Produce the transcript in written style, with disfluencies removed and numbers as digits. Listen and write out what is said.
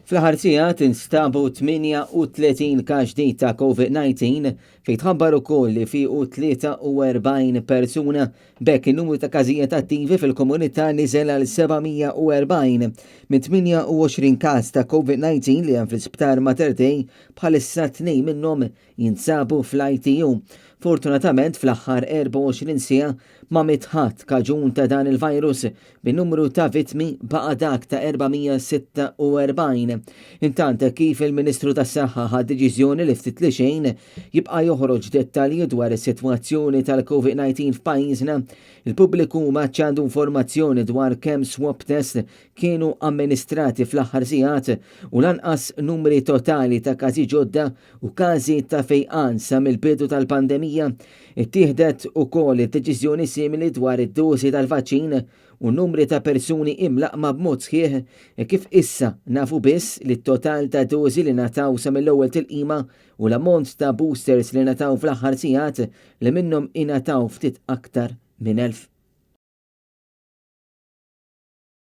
Fl-aħħar sigħat instabu 38 każ ġdid ta' COVID-19 fejn tħabbar ukoll li fiequ 43 persuna b'hekk in-numru ta' każijiet attivi fil-komunità niżel għal 740. Minn 28 każ ta' COVID-19 li hemm fl-Isptar Mater Dei bħalissa tnejn minnhom jinsabu fl-ITU. Fortunatament fl-aħħar 24 siegħa ma miet ħadd kaġun ta' dan il-virus, bin-numru ta' vittmi baqa' dak ta' 446. Intant hekk kif il-Ministru tas-Saħħa ħa deċiżjoni li ftit li xejn jibqa' joħroġ dettalji dwar is-sitwazzjoni tal-COVID-19 f'pajjiżna, il-pubbliku m'għadx għandu informazzjoni dwar kemm swab test kienu amministrati fl-aħħar sigħat u lanqas numri totali ta' każi ġodda u każi ta' fejqan sa mill-bidu tal-pandemija. Ittieħdet ukoll deċiżjoni simili dwar id-dożi tal-vaċċin u n-numri ta' persuni imlaqqma b'mod sħiħ hekk kif issa nafu biss li t-total ta' dożi li ngħataw sa mill-ewwel tilqima u l-ammont ta' boosters li ngħataw fl-aħħar sigħat li minnhom ingħataw ftit aktar minn 1,000.